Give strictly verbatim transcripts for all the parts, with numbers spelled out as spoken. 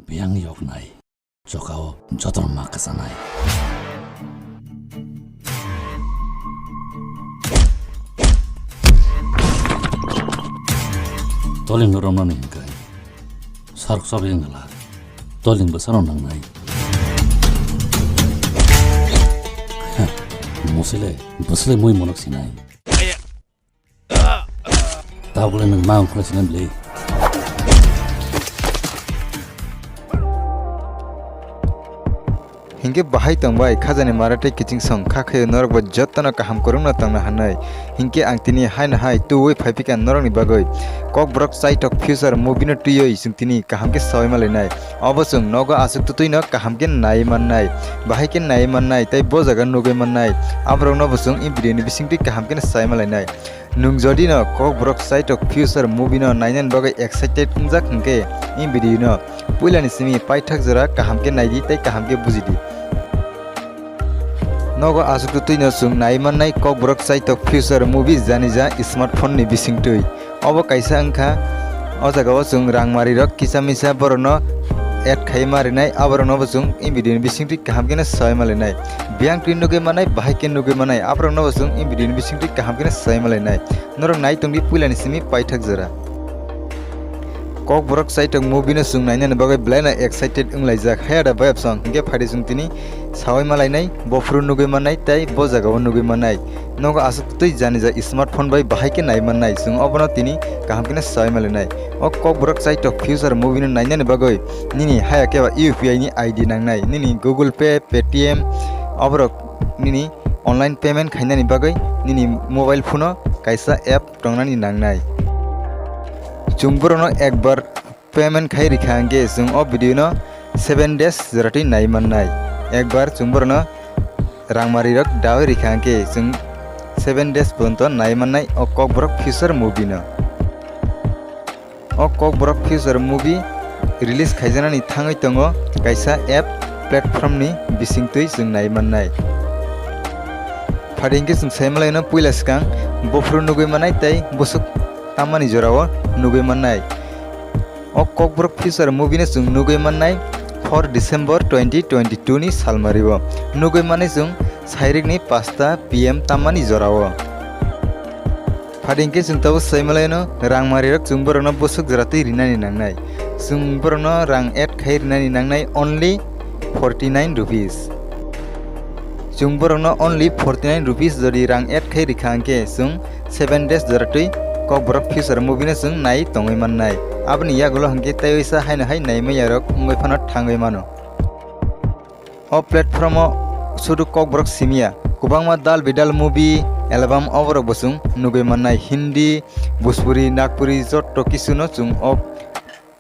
biyang yoknai. Chokao jotono ma kwchanai. Tolingno romnani hwnkhe sarok chabai wngla. Toling bwsano nangnai. Musile bwsle mui monok sinai. Tabukle nwng ma wngkhorna sinai bwle. Hinkhe bahai tongbai khajani mara tei kiching song kha khaio norokbo jotono kaham kwrwngno tongna hwnwi. Hinkhe ang tini haino hai tuwi phaiphikha norokni bagwi. Kokborok Chaitok Future movie no twiwi chwng tini kaham khe sawi malainai. Obo chwng nogo aswk twtwino kaham khe nai mannai, bahai khe nai mannai tei bo jaga nugwi mannai. Aborokno bo chwng e video ni bisingtwi kaham khe sai malainai. Nwng jodi no Kokborok Chaitok Future movie no nainani bagwi excited wngjak hwnkhe, e video no puilani simi paithak jora kaham khe naidi tei kaham khe bujidi. Nogo aswk twino chwng nai mannai Kokborok Chaitok Future movie janija smartphone ni bisingtwi. Obo kaisa wngkha, o jagao chwng rangmarirok kisa misa borokno add khai ma rinai, aborokno bo chwng e video ni bisingtwi kaham kheno sai ma rinai. Biyang twi nugwi manai, bahai khe nugwi manai, aborokno bo chwng e video ni bisingtwi kaham kheno sai ma rinai. Norok nai tongdi puilani simi paithak jora. Kokborok Chaitok movie no chwng nainani bagwi belaino excited wnglaijak. Hayada bayapsong hinkhe phaidi chwng tini sawi malainai, bophuru nugwi mannai tei bo jagao nugwi mannai. Nogo aswk twi janija smartphone bai bahai khe nai mannai, chwng obono tini kaham kheno sawi malainai. O Kokborok Chaitok Future movie no nainani bagwi nini haya khe ba U P I ni I D nangnai, nini Google Pay, Paytm, oborok nini online payment khainani bagwi nini mobile phone o kaisa app tongnani nangnai. Chwng borokno ekbar payment khai rikha hwnkhe chwng o video no seven days joratwi nai mannai. Ekbar chwng borokno rangmarirok dawi rikha hwnkhe chwng seven days porjonto nai mannai o Kokborok Future movie no. O Kokborok Future movie release khaijaknani thangwi tongo kaisa app platform ni bisingtwi chwng nai mannai. Phaidi hinkhe chwng sai malaino puila swkang bophuru nugwi mannai tei bwswk tammani jorao nugwi mannai. O Kokborok Future movie no chwng nugwi mannai four December twenty twenty-two ni salmario. Nugwi mannai chwng sairikni pasta P M tammani jorao. Phaidi hinkhe chwng tabuk sai malaino rangmarirok chwng borokno bwswk joratwi rinani nangnai. Chwng borokno rang add khai rinani nangnai only forty nine rupees. Chwng borokno only forty nine rupees jodi rang add khai rikha hwnkhe chwng seven days joratwi Kokborok Future movie no chwng nai tongwi mannai. Aboni yagulo hwnkhe tei waisa haino hai naimanyarok wngwi phano thangwi mano. O platform o sudu Kokborok simiya, kwbangma dal bidal movie, album oborok bo chwng nugwi mannai. Hindi, Bhojpuri, Nagpuri jotto kisu no chwng o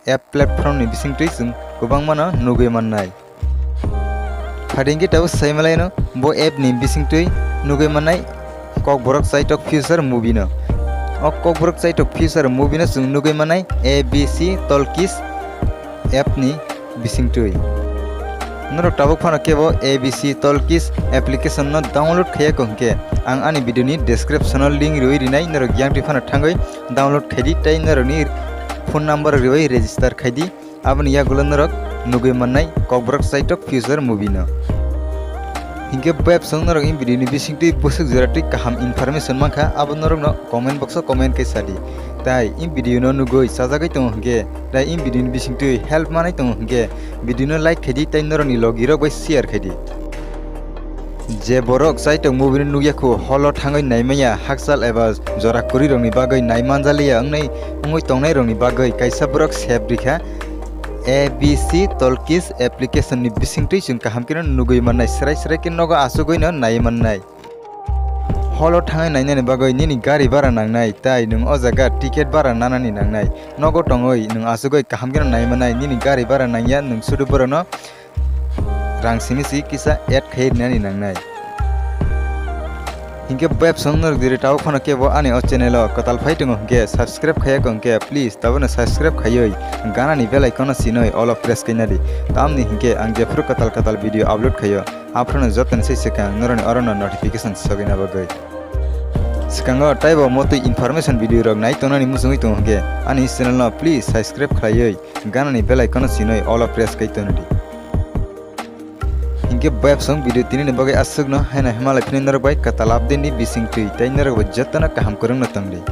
app platform ni bisingtwi chwng kwbangma no nugwi mannai. Phaidi hinkhe tabuk sai malaino bo app ni bisingtwi nugwi mannai Kokborok Chaitok Future movie no. O Kokborok Chaitok Future movie no chwng nugwi mannai A B C Talkies app ni bisingtwi. Norok tabuk phano kebo A B C Talkies application no download khaiya kho hwnkhe, ang ani video ni description o link riwi rinai, norok yang twi phano thangwi download khaidi tei norokni phone number riwi register khaidi. Aboni yagulo norok nugwi mannai Kokborok Chaitok Future movie no. Hinkhe bayapsong norok in video ni bisingtwi bwswk joratwi kaham information mankha, abo norokno comment box o comment khe sadi. Tai in video no nugwi chajagwi tongo hinkhe, tai in video ni bisingtwi help manai tongo hinkhe, video no like khaidi tai norokni logirok bai share khaidi. Je borok Chaitok movie no nukya khu, holo thangwi naimanya hakchal eba jora kwrwirokni bagwi nai manjaliya wngnai, wngwi tongnairokni bagwi kaisa borok sep rikha A B C Talkies application ni bisingtwi chwng kaham kheno nugwi mannai, srai srai khe nogo achugwino nai mannai. Holo thangwi nainani bagwi nini gari bara nangnai, tai nwng o jaga ticket bara nanani nangnai. Nogo tongwi nwng achugwi kaham kheno nai mannai, nini gari bara nangya, nwng sudu borokno rang simi si kisa add khai rinani nangnai. Hinkhe bayapsong norok jiri tabuk phano kebo ani o channel o kwtal phai tongo hinkhe subscribe khaiya kho hinkhe please tabukno subscribe khaiwi ganani bell icon no sinoi all o press khaina di. Tamni hinkhe ang jephuru kwtal kwtal video upload khaio, aphuru no jotoni sai swkang norokni oro no notification sogwina bagwi. Swkango taibo motwi information video rok nai tongnani muchungwi tongo hwnkhe ani channel no please subscribe khlaiwi ganani bell icon no sinwi all o press khai tonwi di. Hinkhe bayapsong video tinini bagwi aswkno haino himalai phini norok bai kwtal update ni bisingtwi tei norok bai jotono kaham kwrwngno tongdi.